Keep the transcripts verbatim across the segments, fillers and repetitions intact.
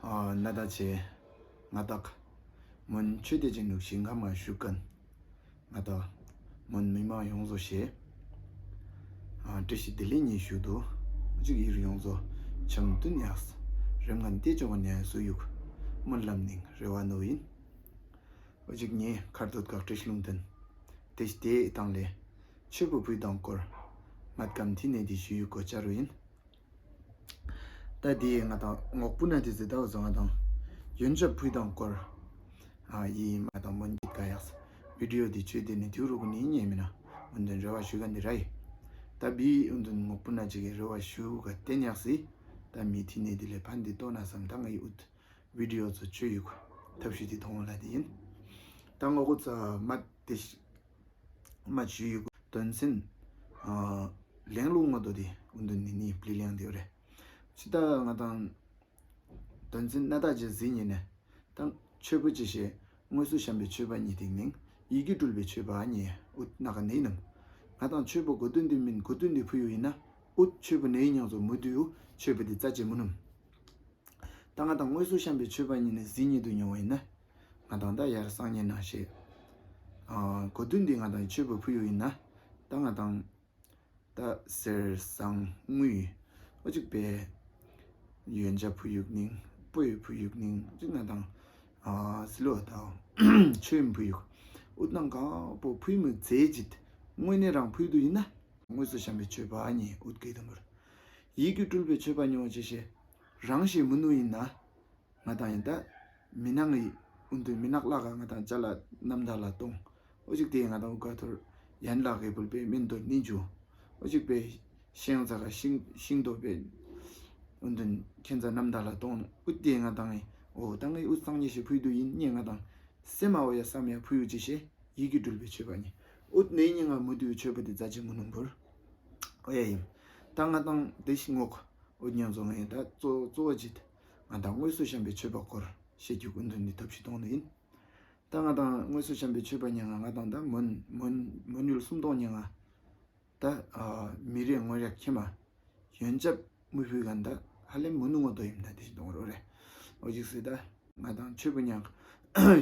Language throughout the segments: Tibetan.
ཨ་ན་ད་ཆེ་ང་དག་མོན་ཆོས་སྡེ་ཆེན་ནུག་ཞིང་ཁམས་མ་བཞུགས་མཁན་ང་དག་མོན་མི་མང་ཡོངས་རྫོགས་ཞེས་ཨ་བཀྲ་ཤིས་བདེ་ལེགས་ཉིད་ཞུ་དུ་གཅིག་ཡིར་ཡོངས་རྫོགས་འཆམ་མཐུན་ཡགས་རེམ་ངན་ཏེ་ཅོག་ནས་སུ་ཡུག་སྨོན་ལམ་ནིང་རེ་བ་ནོ་ཡིན། འོ་གཅིག་ངས་ཁར་དོད་ཁག་བཀྲ་ཤིས་ལུང་བསྟན་དེ་ཞི་དེའི་སྟེང་ལས་མཆོད་པ་ཕུལ་དང་སྐོར་མ་ཀམ་ཐི་ནས་དེ་ཞུ་ཡུག་གོ་ཅ་རུ་ཡིན། ད་དེ་ང་དང་ངོག་པུ་ན་དེ་ཟེ་ད་བ་ཟོ་ང་དང་ཡོན་ཆབ་ཕུལ་དང་སྐོར་ཨ་ཡི་མ་དང་མོན་གྱི་ཀ་ཡགས་བི་ཌིའོ་དེ་ཆོས་དེ་ནི་དེའུ་རུ་གུ་ནི་ཉེ་མི་ན་འོན་ཏན་རེ་བ་ཞུ་ག་འདི་ར་ཡི། ད་བི་འོན་ཏན་ངོག་པུ་ན་ཅིག་གི་རེ་བ་ཞུ་ག་བསྟན་ཡགས་སི་ད་མི་ཐི་ནི་དེ་ལས་ཕན་དེ་ཏོ་ན་བསམ་ད་ང་ཡི་ཨུད་བི་ཌིའོ་ཚོ་ཆོས་ཡུག་ཐབས་ཤེས་དེ་མཐོང་ལ་དེ་ཡིན། ད་ངོ་གོ་ཚ་མ་དེ་མ་ཆོས་ཡུག་དོན་ཚན་ཨ་ལེང་ལུང་ངོ་དོ་དེ་འོན་ཏན་ནི་ནི་པི་ལི་ལེང་དེ་རེད། ཅི་ད་ང་དང་དོན་ཚན་ན་ད་ཅི་ཟི་ཉི་ནས་ད་མཆོད་པ་ཅི་ཞེས་དངོས་སུ་བཤམས་པའི་མཆོད་པ་ཉིད་དེ་ནིང་ཡིད་ཀྱིས་སྤྲུལ་པའི་མཆོད་པ་ཉིད་ཨུད་ན་ག་ནི་ནམ། ང་དང་མཆོད་པ་གོ་དོན་དེ་མིན་གོ་དོན་དེ་ཕུལ་ཡུ་ཡིན་ན་ཨུད་མཆོད་པ་ནི་ཉང་ཚོ་མུ་དུ་ཡུ་མཆོད་པ་དེ་རྩ་ཆེ་མུ་ནམ། ད་ང་དང་དངོས་སུ་བཤམས་པའི་མཆོད་པ་ཉིད་ནི་ཟིན་ཉིད་དུ་མྱོང་བ་ཡིན་ན། ང་དང་ད་ཡར་སང་ཉིན་ན་ཞེས། ཨ་གོ་དོན་འདི་ང་དང་མཆོད་པ་ཕུལ་ཡུ་ཡིན་ན། ད་ང་དང་ད་གསེར་ཟངས་དངུལ་འོ་ཅིག་པའི་ཡོན་ཆབ་ཕུལ་ཡུག་ནིང་སྤོས་ཕུལ་ཡུག་ནིང་ཅིག་ང་དང་ཨ་སི་ལོ་ད་ཆོས་ཕུལ་ཡུག་འུ་དང་གང་པོ་ཕུལ་མི་མཛེས་ཅིག་དངོས་གནས་རང་ཕུལ་དུ་ཡིན་ན། དངོས་སུ་བཤམས་པའི་མཆོད་པ་ཨ་ནི་ཨུད་སྐད་དུ་མར། ཡིད་ཀྱིས་སྤྲུལ་པའི་མཆོད་པ་མྱོང་བ་ཅི་ཞེས། རང་ཞེས་མི་ནུ་ཡིན་ན། ང་དང་ཡིན་ད། མི་ནག་ཡི་ཨུན་དུ་མི་ནག་ལ་ག་ང་དང་ཅ་ལ་རྣམ་ཐར་ལ་གཏོང་། ཨོ་ཅིག་དེ་ང་དང་ཨུ་ག་ཐོར་ཡན་ལག་གི་བུལ་པའི་སྨན་དོར་ནི་འཇུ། ཨོ་ཅིག་པའི་ཤེང་ཚ་ག་ཤིང་ཤིང་དོ་པའི་ཨུན་དུ་ཁྱེད་ཚ་རྣམ་ཐར་ལ་གཏོང་ཨུ་དེ་ང་དང་ཨི་ཨོ་ད་ངའི་ཨུ་གཙང་ཉེ་ཞིག་ཕུལ་དུ་ཡིན་ཉེ་ང་དང་། སེམས་མ་འོ་ཡ་བསམ་ཡ་ཕུ་ཡུ་ཅི་ཤེས་ཡིད་ཀྱིས་སྤྲུལ་པའི་མཆོད་པ་ཉིད། ཨུད་ནེ་ཉིན་ང་མུ་དུའི་མཆོད་པ་དེ་རྩ་ཆེན་མུ་ནུམ་བུར། ཨོ་ཡ་ཡིན། ད་ང་དང་དེ་ཤི་ངོག་ཨུད་ཉང་ཚོ་ང་ཡིན་ད་གཙོ་གཙོ་བོ་ཅིད། ང་དང་དངོས་སུ་བཤམས་པའི་མཆོད་པ་སྐོར་ཤེས་རྒྱུ་ཀུན་དོན་ནི་ཐབས་ཤིག་གཏོང་ནི་ཡིན། ད་ང་དང་དངོས་སུ་བཤམས་པའི་མཆོད་པ་ཉིན་ང་ང་དང་ད་མོན་མོན་མོན་ཡུལ་སུམ་སྟོང་ཉིན་ང་། ད་ཨ་མི་རེ་ངོ་ར་ཁྱེ་མ། ཡོན་ཆབ་མི་ཕུལ་ག་འདའ་ཧ་ལས་མུ་ནུ་ངོ་དོ་ཡིན་ད་དེ་ཞིག་གཏོང་རོགས་རེད། ཨོ་ཅིག་སི་ད་ང་དང་མཆོད་པ་ཉག་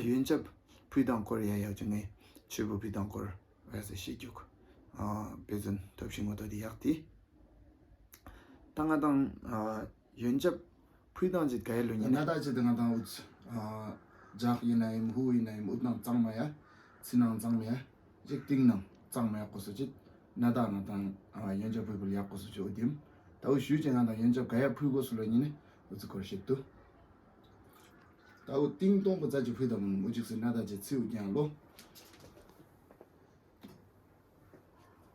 ཡོན་ཆབ་ཕུལ་དང་སྐོར་ཡ་ཡག་ཅིག་ངས་མཆོད་པ་ཕུལ་དང་སྐོར་བས་སེ་ཤེས་རྒྱུག་ཨ་དཔེ་མཚོན་ཐོབ་ཤིང་ངོ་དོ་དེ་ཡག་དེ། ད་ང་དང་ཨ་ཡོན་ཆབ་ཕུལ་དང་ཅིག་ག་ཡ་ལོ་ཉིན་ན་ད་ཅི་དེ་ང་དང་ཨུ་ཨ་ཇག་ཡིན་ན་ཡིན་ཧུ་ཡིན་ན་ཡིན་ཨུ་དང་གཙང་མ་ཡ་ཚི་ནང་གཙང་མ་ཡ། གཅིག་ཏིང་ནང་གཙང་མ་ཡག་གོ་སོ་ཅིག་ན་ད་ང་དང་ཡོན་ཆབ་ཕུལ་ཕུལ་ཡག་གོ་སོ་ཅིག་ཨུ་དིམ། ད་ཨུ་ཞུ་ཅེ་ང་དང་ཡོན་ཆབ་ག་ཡ་ཕུལ་གོ་སོ་ལོ་ཉིན་ནི་ཨུ་ཙི་སྐོར་ཤེས་ཏུ། ད་ཨུ་ཏིང་སྟོང་པོ་རྩ་ཅིག་ཕུལ་དང་མོ་ཨུ་ཅིག་སི་ན་ད་ཅི་ཚི་ཨུ་ཀྱང་ལོ།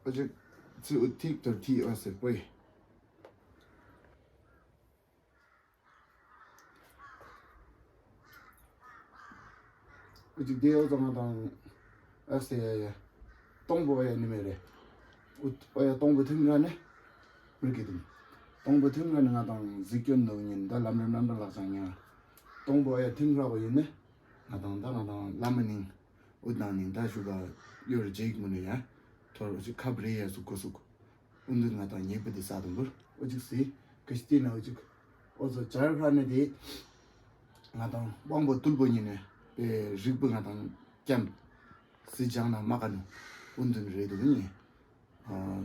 ཨུ་ཅིག་ཚི་ཨུ་ཐིག་ཏོར་ཐི་ཨ་སེར་པོ་ཡི། ཨུ་ཅིག་དེ་ཨོ་ཙང་ང་དང་ཨ་སེ་ཡ་ཡ་སྟོང་པོ་ཨོ་ཡ་ནི་མེ་རེ། ཨུ་ཨོ་ཡ་སྟོང་པོ་ཐིམ་ར་ནི་མི་གི་དུམ། སྟོང་པོ་ཐིམ་ར་ནི་ང་དང་གཟིགས་སྐྱོན་ནོ་ཉིན་ད་ལམ་རིམ་རྣམ་གྲངས་ལག་ཅང་ཉ། སྟོང་པོ་ཨོ་ཡ་ཐིམ་ར་བོ་ཡིན་ནི་ང་དང་ད་ང་དང་ལམ་མི་ནིང་ཨུ་དང་ནིང་ད་ཞུ་ག་ཡོར་ཇེག་མི་ནི་ཡ་ཐོར་ཨུ་ཅིག་ཁབ་རེ་ཡ་སུ་གོ་སུ་གོ། ཨུ་འདི་ང་དང་ཉེ་པོ་དེ་ས་དུམ་བུར་ཨུ་ཅིག་སི་ག་ཤི་ཏི་ན་ཨུ་ཅིག་ཨོ་ཙོ་ཇར་ཧྲ་ནི་དེ་ང་དང་དབང་པོ་རྟུལ་པོ་ཉིད་ནས་པའི་རིག་པ་ང་དང་ཀྱམ་སི་ཇང་ན་མ་ཀ་ནུ་ཨུ་འདི་རེད་དུ་ཉེ།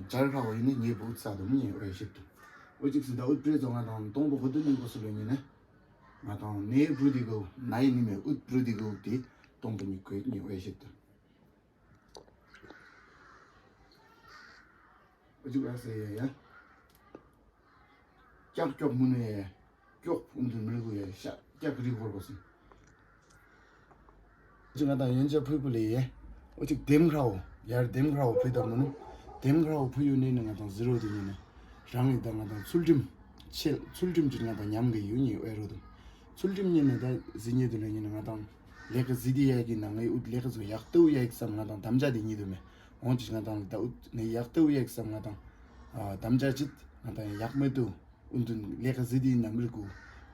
ཇར་ཧྲ་བ་ཡིན་ནི་ཉེ་པོ་ས་དུམ་ཉེ་ཨོ་ཡ་ཤིབ་ཏུ་ཨུ་ཅིག་སི་ད་ཨུ་པྲེ་ཙོ་ང་དང་སྟོང་པོ་ཧུ་དུ་ནི་གོ་སུ་ལོ་ཉིད་ནས་ང་དང་ནེ་བུ་དི་གོ་ནའི་ནི་མེ་ཨུ་པྲུ་དི་གོ་དེ་སྟོང་པོ་ཉིད་གོ་ཉེ་ཨོ་ཡ་ཤིབ་ཏུ། ཨུ་ཅུ་ཨ་སེ་ཡ་ཡ། ཀྱག་ཀྱོག་མུ་ནུ་ཡ་ཡ། ཀྱོག་ཨུན་དུ་མི་རི་གུ་ཡ་ཡ་ཤ་ཀྱག་རི་ཧོར་གོ་སུན། ཨུ་ཅུ་ང་དང་ཡན་ཆ་ཕུལ་ཕུལ་ལེ་ཡ། ཨུ་ཅུ་དེམ་ཁྲའོ་ཡར་དེམ་ཁྲའོ་ཕུལ་དང་མུ་ནུ། དེམ་ཁྲའོ་ཕུལ་ཡུ་ནི་ནི་ང་དང་ཟི་རོ་དུ་ཉི་ནི། རང་ཡི་དང་ང་དང་ཚུལ་ཁྲིམས་ཆེ་ཚུལ་ཁྲིམས་ཅིག་ང་དང་ཉམས་གི་ཡུ་ཉི་ཨེ་རོ་དུ། ཚུལ་ཁྲིམས་ཉིད་ནི་ད་གཟི་ཉིད་དུ་ལས་ཉིད་ནི་ང་དང་ལས་ཀ་གཟི་དི་ཡ་གི་ནང་ངའི་ཨུད་ལས་ཀ་ཚོ་ཡག་ཏུ་ཡ་གི་བསམ་ང་དང་དམ་བཅའ་དེ་ཉིད་དུ་མེ། འོང་ཅིག་ང་དང་ད་ཨུད་ནི་ཡག་ཏུ་ཡ་གི་བསམ་ང་དང་ཨ་དམ་བཅའ་ཅིག་ང་དང་ཡག་མེད་དུ་ཨུན་དུན་ལས་ཀ་གཟི་དི་ན་མིར་གུ་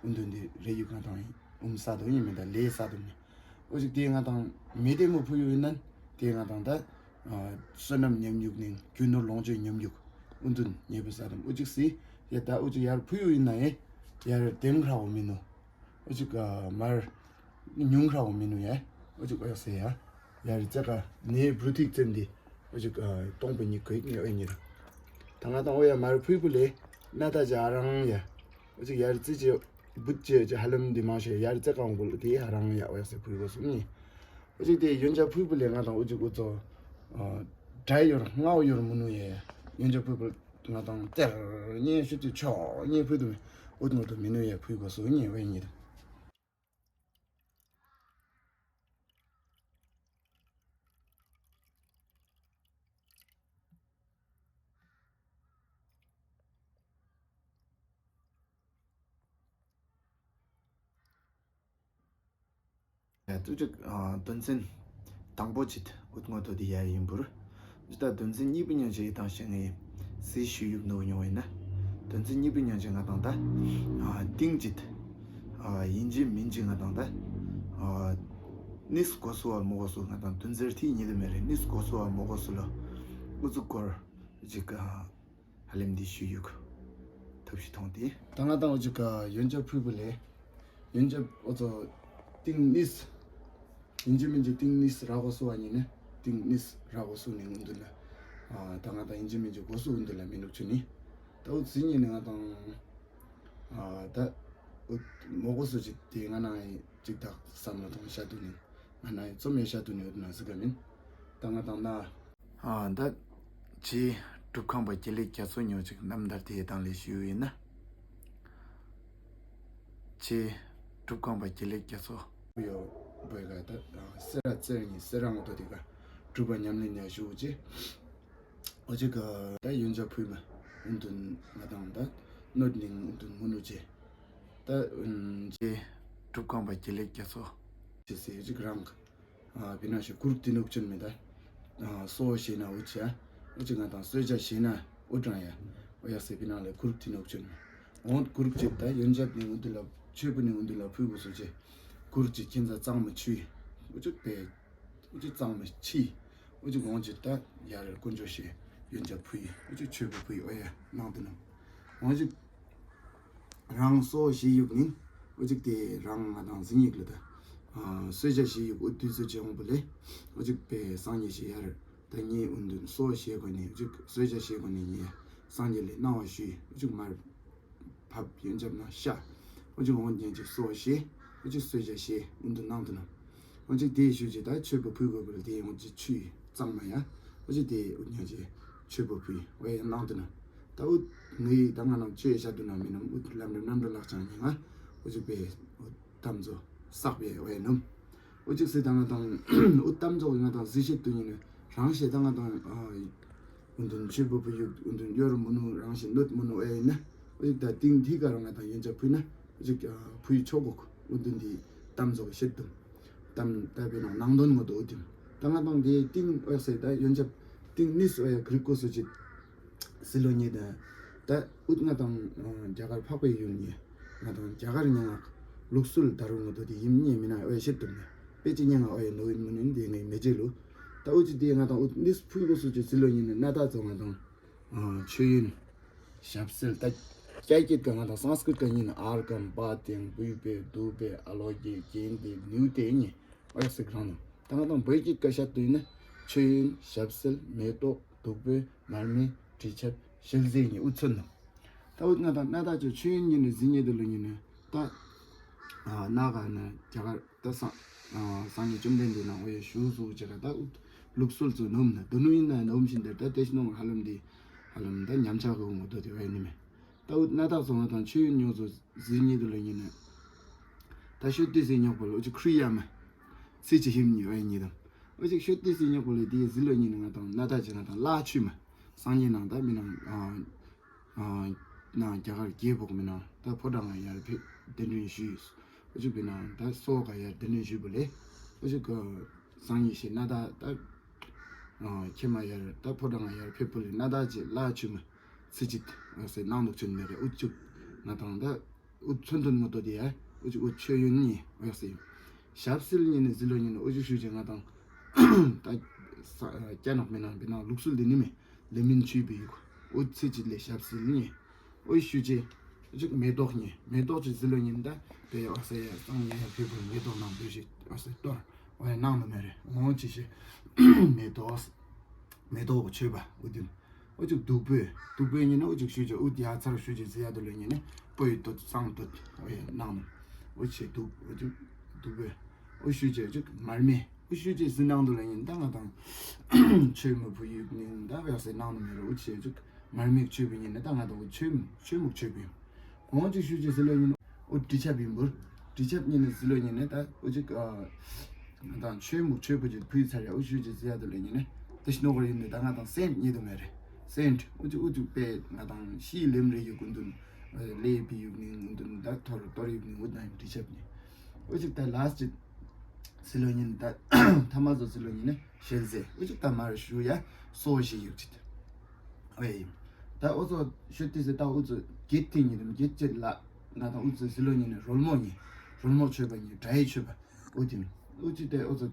ཨུན་དུན་དི་རེ་ཡུ་ང་དང་ཨུམ་ས་དུ་ཉིད་མེ་ད་ལས་ས་དུ་མེ། ཨུ་ཅིག་དེ་ང་དང་མེ་དེ་མོ་ཕུ་ཡུ་ཡིན་ནན་དེ་ང་དང་ད་བསོད་ནམས་ཉམས་ཉུག་ནིང་རྒྱུ་ནོར་ལོངས་སྤྱོད་ཉམས་ཉུག་ཨུན་དུན་ཉེ་བུ་ས་དུ་ཨུ་ཅིག་སི་ཡ་ད་ཨུ་ཅིག་ཡར་ཕུ་ཡུ་ཡིན་ན་ཡེ་ཡར་དེམ་ཁྲའོ་མི་ནུ། ཨོ་ཅིག་ཨ་མར་ཉུང་ཁྲའོ་མི་ནུ་ཡ། ཨོ་ཅིག་ཨོ་ཡག་སེ་ཡ། ཡ་རི་ཙེ་ཀ་ནེ་བྲུ་ཐིག་ཙེམ་དི། ཨོ་ཅིག་ཨ་སྟོང་པ་ཉིད་གི་ཉེ་ཨོ་ཉིད། ད་ང་དང་ཨོ་ཡ་མར་ཕུལ་བུ་ལེ། ན་ད་ཅི་ཨ་རང་ཡ། ཨོ་ཅིག་ཡ་རི་ཙི་ཅི་བུ་ཅི་ཅི་ཧ་ལམ་དི་མང་ཤེ་ཡ་རི་ཙེ་ཀ་འོང་བུ་ལ་དི་ཨ་རང་ཡ་ཨོ་ཡག་སེ་ཕུལ་བུ་སུ་ཉི། ཨོ་ཅིག་དེ་ཡོན་ཆབ་ཕུལ་བུ་ལེ་ང་དང་ཨོ་ཅིག་ཨོ་ཙོ། ཨ་ཌའི་ཡོར་ངའོ་ཡོར་མི་ནུ་ཡ། ཡོན་ཆབ་ཕུལ་བུ་ང་དང་ཏེར་ཉེ་ཤུ་ཏི་ཆོ་ཉེ་ཕུལ་དུ་མི་ཨོ་ཏི་ངོ་ཏོ་མི་ནུ་ཡ་ཕུལ་གོ་སུ་ཉེ་ཨོ་ཡ་ཉིད། ཨ་ཏུ་ཅིག་ཨ་དོན་ཚན་དང་པོ་ཅིག་ཨུད་ངོ་ཐོ་དི་ཡ་ཡིན་བུར། ད་དོན་ཚན་གཉིས་པོ་ཉང་ཅིག་དང་ཞེ་ངེ་སི་ཞུ་ཡུག་ནོ་ཉོ་ཡིན་ན། དོན་ཚན་གཉིས་པོ་ཉང་ཅིག་ང་དང་ད་ཨ་ཏིང་ཅིག་ཨ་ཡིན་ཅིག་མིན་ཅིག་ང་དང་ད་ཨ་ནིས་གོ་སུ་བ་མོ་གོ་སུ་ང་དང་དོན་ཚན་ཐི་ཉི་དི་མེ་རེ་ནིས་གོ་སུ་བ་མོ་གོ་སུ་ལོ། ཨུ་ཙུ་སྐོར་ཅིག་ཨ་ཧ་ལམ་འདི་ཞུ་ཡུག་ཐབས་ཤིག་མཐོང་སྟེ། ད་ང་དང་ཨོ་ཅིག་ཡོན་ཆབ་ཕུལ་བུ་ལེ། ཡོན་ཆབ་ཨོ་ཙོ་ཏིང་ནིས། ཡིན་གཅིག་མིན་གཅིག་ཏིང་ནིས་རག་གོ་སུ་བ་ཉིན་ནི། ཏིང་ནིས་རག་གོ་སུ་ནི་འུ་འདུ་ལ། ཨ་ད་ང་དང་ཡིན་གཅིག་མིན་གཅིག་གོ་སུ་འུ་འདུ་ལ་མི་ནུག་ཆུ་ནི། ད་ཨོ་ཙི་ཉིན་ནི་ང་དང་། ཨ་ད་ཨོ་མོ་གོ་སུ་ཅིག་དེ་ང་ན་ཡིན་གཅིག་དག་བསམ་བློ་གཏོང་བྱ་དུ་ནི། ང་ན་ཡིན་རྩོམ་ཡེ་བྱ་དུ་ནི་ཨོ་དུ་ན་ཟི་ག་མིན། ད་ང་དང་ན། ཨ་ད་ཅི་སྒྲུབ་ཁང་པ་དགེ་ལེགས་རྒྱ་མཚོ་ཉོ་ཅིག་རྣམ་ཐར་དེའི་སྟེང་ལས་ཞུས་ཡིན་ན། ཅི་སྒྲུབ་ཁང་པ་དགེ་ལེགས་རྒྱ་མཚོ། ཡོ་བོད་ག་ད་སེ་ར་རྩེར་ཉིན་སེ་ར་ངོ་ཐོ་དེ་ག་སྒྲུབ་པ་ཉམས་ལེན་ཉ་ཞུ་ཅི། ཨོ་ཅི་ག་ད་ཡོན་ཆབ་ཕུལ་མ་འུ་དུན་ང་དང་ད་གནོད་ནིང་འུ་དུན་མུ་ནུ་ཅི། ད་ཅི་སྒྲུབ་ཁང་པ་དགེ་ལེགས་རྒྱ་མཚོ། ཅི་སེ་ཡོ་ཅི་ག་རང་ག་ཨ་བི་ན་ཤི་ཀུར་ཏི་ནུབ་ཅུན་མི་ད། ཨ་སོ་ཤེ་ན་འུ་ཅ། འུ་ཅི་ང་དང་སོ་ཅ་ཤེ་ན་འུ་ཀྲང་ཡ། འུ་ཡ་སེ་བི་ན་ལེ་ཀུར་ཏི་ནུབ་ཅུན་མི། འོང་ཀུར་ཅི་ད་ཡོན་ཆབ་ནི་འུ་དུ་ལ་ཆོས་པུ་ནི་འུ་དུ་ལ་ཕུལ་བུ་སོ་ཅི། ཀུར་ཅི་ཁྱིན་ཛ་གཙང་མ་ཆུ། འུ་ཅི་པེ། འུ་ཅི་གཙང་མ་ཆི། འུ་ཅི་འོང་ཅི་ད་ཡ་རེ་དཀོན་མཆོག་ཤེ། ཡོན་ཆབ་ཕུལ་ཡི་འུ་ཅི་ཆོས་པུ་ཕུལ་ཡི་འུ་ཡ་ནང་དུ་ནུབ། འོང་ཅི། རང་སོ་ཞེས་ཡུག་ནི། འུ་ཅིག་དེ་རང་ང་དང་ཟིན་ཡིག་ལ་ད། ཨ་སོས་ཇ་ཞེས་ཡུག་འུ་དུས་ཚོད་ཅི་ཡོང་བུ་ལེ། འུ་ཅིག་པའི་སང་ཉེ་ཞེས་ཡར། ད་ཉེ་འུ་འདུན་སོ་ཞེས་གོ་ནི་འུ་ཅིག་སོས་ཇ་ཞེས་གོ་ནི་ཉེ། སང་ཉེ་ལེ་སྣང་བ་ཞུས་འུ་ཅིག་མར། བབ་ཡོན་ཆབ་ན་ཤ། འུ་ཅིག་འོང་ཉེ་ཅིག་སོ་ཞེས། འུ་ཅིག་སོས་ཇ་ཞེས་འུ་འདུན་ནང་དུ་ན། འོན་ཅིག་དེའི་ཞུ་ཅིག་ད་ཆོས་པ་ཕུལ་དགོས་པ་ལ་དེའི་འོན་ཅིག་ཆུ་ཡི་གཙང་མ་ཡ། འོན་ཅིག་དེའི་འུ་ཉ་ཅིག་ཆོས་པ་ཕུལ་ཡི་འོ་ཡ་ནང་དུ་ན། ད་འུ་ངའི་ད་ང་ནང་ཆོས་ཡི་ཤ་དུ་ན་མི་ནམ་འུ་ལམ་རིམ་རྣམ་གྲོལ་ལག་ཆང་ཉི་ང་། འོ་ཅིག་པའི་འུ་གཏམ་ཚོ་བསགས་པའི་འོ་ཡ་ནམ། འོ་ཅིག་སི་ད་ང་དང་འུ་གཏམ་ཚོ་ང་དང་གཟི་བཤད་དུ་ཉིན་རང་བཤད་ད་ང་དང་འུ་འདུན་ཆོས་པ་ཕུལ་ཡུག་འུ་འདུན་གཡོ་རུ་མུ་ནུ་རང་བཤད་གནོད་མུ་ནུ་འོ་ཡ་ཡིན་ན། འོ་ཅིག་ད་ཏིང་ཐི་ག་རང་ང་དང་ཡོན་ཆབ་ཕུལ་ན། འོ་ཅིག་ཕུལ་ཆོག་གོ་འུ་འདུན་དི་གཏམ་ཚོ་བཤད་དུ། གཏམ་ད་པའི་ནང་ནང་དོན་ངོ་དོ་འུ་དུམ། ད་ང་དང་དེའི་ཏིང་འོ་ཟེར་ད་ཡོན་ཆབ་ཏིང་ནིས་འོ་ཡ་གི་རིག་གོ་སོ་ཅིག་སི་ལོ་ཉེ་ད། ད་འུ་ང་དང་རྒྱ་གར་འཕགས་པའི་ཡུལ་ཉེ། ང་དང་རྒྱ་གར་ཉེ་ང་ལུགས་སྲོལ་ད་རུང་ངོ་དོ་དེ་ཡིན་ཉེ་མི་ན་འོ་ཡ་བཤད་དུམ་ན་པེ་ཅི་ཉེ་ང་འོ་ཡ་ནོ་ཡིན་མུ་ནིན་དེ་ངའི་མེ་ཅེ་ལུ། ད་འུ་ཅི་དེ་ང་དང་འུ་ནིས་ཕུལ་གོ་སོ་ཅིག་སི་ལོ་ཉེ་ནི་ན་ད་ཚོ་ང་དང་། མཆོད་ཡོན། ཞབས་བསིལ་ད། སྐྱ་སྐྱིད་ཀ་ང་དང་སང་སྐྲིད་ཀ་ཉིན་ཨར་ཀམ་པ་ཏེང་བུས་པེ་དུ་པེ་ཨ་ལོ་ཀེ་ཀེན་ཏེ་ནིའུ་ཏེ་ཉེ་ཨོ་ཡ་སི་ག་རང་ནང་ད་ང་དང་བོད་སྐྱིད་ཀ་ཤ་དུ་ཡིན་ན་མཆོད་ཡོན་ཞབས་བསིལ་མེ་ཏོག་བདུག་སྤོས་མར་མེ་དྲི་ཆབ་ཞལ་ཟས་ཉེ་ཨུ་ཚོན་ནང་ད་ཨུ་ང་དང་ན་ད་ཅོ་མཆོད་ཡོན་ཉིན་ནི་ཟི་ཉེ་དུ་ལུ་ཉིན་ནི་ད། ཨ་ན་ག་ན་རྒྱ་གར། ད་སང་། སང་ཉིན་བཅོམ་ལྡན་འདས་ནང་འོ་ཡ་ཞུ་སུ་ཅེ་ར་ད་ལུགས་སྲོལ་ཚོ་ནོམ་ན་དུ་ནུ་ཡིན་ན་ནོམ་བཞིན་དེར་ད་ཏེ་ཤི་ནོ་ཧ་ལམ་འདི་ཧ་ལམ་ད་ཉམས་ཆག་གི་ངོ་དོ་དེ་བས་ནི་མེད། ད་འུ་ན་ད་སོང་ང་དང་ཆོས་ཡོན་ཉོ་ཚོ་ཟིལ་ཉེ་དུ་ལ་ཡིན་ན། ད་ཤོད་ཏི་སི་ཉོག་པ་ལ་འུ་ཅི་ཁྲུ་ཡ་མ། ཚི་ཅི་ཧིམ་ཉི་བས་ཉི་དམ། འུ་ཅི་ཤོད་ཏི་སི་ཉོག་པ་ལ་དེ་ཟིལ་ལ་ཉིན་ང་དང་ན་ད་ཅི་ང་དང་ལ་ཆུ་མ། སང་ཉིན་ནང་ད་མི་ནང་། ནང་རྒྱ་གར་རྒྱལ་བོགས་མི་ནང་ད་ཕོ་བྲང་ང་ཡར་ཕེབས་གདན་འདྲེན་ཞུས། ཨུ་ཅུ་བི་ནང་ད་སོ་ག་ཡར་གདན་འདྲེན་ཞུས་པ་ལས། ཨུ་ཅུ་ག་སང་ཉིན་ཞེ་ན་ད་ད་ཁྱེད་མ་ཡར་ད་ཕོ་བྲང་ང་ཡར་ཕེབས་པ་ལས་ན་ད་ཅི་ལ་ཆུ་མ་ཚི་ཅིག་ཟེར་གནང་འདུག་ཆུན་མེད་རེད། ཨུ་ཅུ་ང་དང་ད་ཨུ་ཚོན་དོན་ངོ་ཏོ་དེ་ཡ་ཨུ་ཅུ་ཨུ་ཆོས་ཡོན་ཉི་ཨོ་ཡག་སེ་ཡིན། ཞབས་བསིལ་ཉིན་ནི་ཟི་ལོ་ཉིན་ནི་ཨུ་ཅུ་ཞུ་ཅེ་ང་དང་ད་སྐྱ་ནག་མི་ནང་བི་ནང་ལུགས་སྲོལ་འདི་ནི་མེད། ལེ་མིན་ཆུས་པའི་ཡུག་ཨུ་ཚི་ཅི་ལེ་ཞབས་བསིལ་ཉེ། ཨུ་ཞུ་ཅེ་ ཅིག་མེ་ཏོག་ཉིད་མེ་ཏོག་ཅིག་ཟི་ལོ་ཉིན་ད་དེ་ཡོད་སེ་སང་ཉིན་ཡང་ཕེབས་པར་མེ་ཏོག་ནང་འདུས་ཤིག་ཡོད་སེ་གཏོར་འོ་ཡ་གནང་ནི་མེད་རེད། འོང་ཅི་ཞིག་མེ་ཏོག་མེ་ཏོག་གི་མཆོད་པ་འུ་དུ་འོ་ཅིག་བདུག་སྤོས་བདུག་སྤོས་ཉིན་ནི་འུ་ཅིག་ཞུ་ཅིག་འུ་དེ་ཡ་ཚར་ཞུ་ཅིག་ཟི་ཡ་དུ་ལོ་ཉིན་ནི་སྤོས་དུད་གཙང་དུད་འོ་ཡ་གནང་ནི་འུ་ཆེ་བདུག་འུ་ཅིག་བདུག་སྤོས་འུ་ཞུ་ཅིག་ཅིག་མར་མེ་འུ་ཞུ་ཅིག་ཟི་གནང་དུ་ལོ་ཉིན་ད་ང་དང་མཆོད་མེ་ཕུ་ཡུག་ནིང་ད་ཡོད་སེ་གནང་ནི་མེད་རེད། འུ་ཆེ་ཅིག་མར་མེ་མཆོད་པའི་ཉིན་ནི་ད་ང་དང་མཆོད་མཆོད་མུག་མཆོད་པའི་འོང་ཅིག་ཞུ་ཅིག་ཟི་ལོ་ཉིན་འོ་དྲི་ཆབ་ཡིན་པུར་དྲི་ཆབ་ཉིན་ནི་ཟི་ལོ་ཉིན་ནི་ད་འོ་ཅིག་ང་དང་མཆོད་མུག་མཆོད་པ་ཅིག་ཕུལ་ཚར་ཡ་འོ་ཞུ་ཅིག་ཟི་ཡ་དུ་ལོ་ཉིན་ནི་ད་ཤི་ནོ་གར་ཡིན་ནི་ད་ང་དང་སེན་ཉིད་དུ་མེད་རེད། སེན་འོ་ཅིག་འོ་ཅིག་པས་ང་དང་ཤི་ལེམ་རེ་ཡུག་འུ་དུ་ལེ་པི་ཡུག་ནིང་འུ་དུ་ད་ཐོར་ཐོར་ཡུག་ནིང་འུ་ད་དྲི་ཆབ་ཉིན་འོ་ཅིག་ད་ལ་སི་ཅིག་ཟི་ལོ་ཉིན་ད་ཐ་མ་ཚོ་ཟི་ལོ་ཉིན་ནི་ཞལ་ཟས་འུ་ཅིག་ད་མར་ཞུ་ཡ་སོ་ཞིག་ཡུག་ཅིག་ཨེ། ད་འུ་ཚོ་ཤོད་དུས་སུ་ད་འུ་ཚོ་གེད་དེ་ཉིན་དུ་གེད་ཅེད་ལ་ང་དང་འུ་ཚོ་ཟི་ལོ་ཉིན་ནི་རོལ་མོ་ཉིན་རོལ་མོ་མཆོད་པ་ཉིན་དགྲ་ཡི་མཆོད་པ་འུ་དེ་འུ་ཅི་དེ་འུ་ཚོ་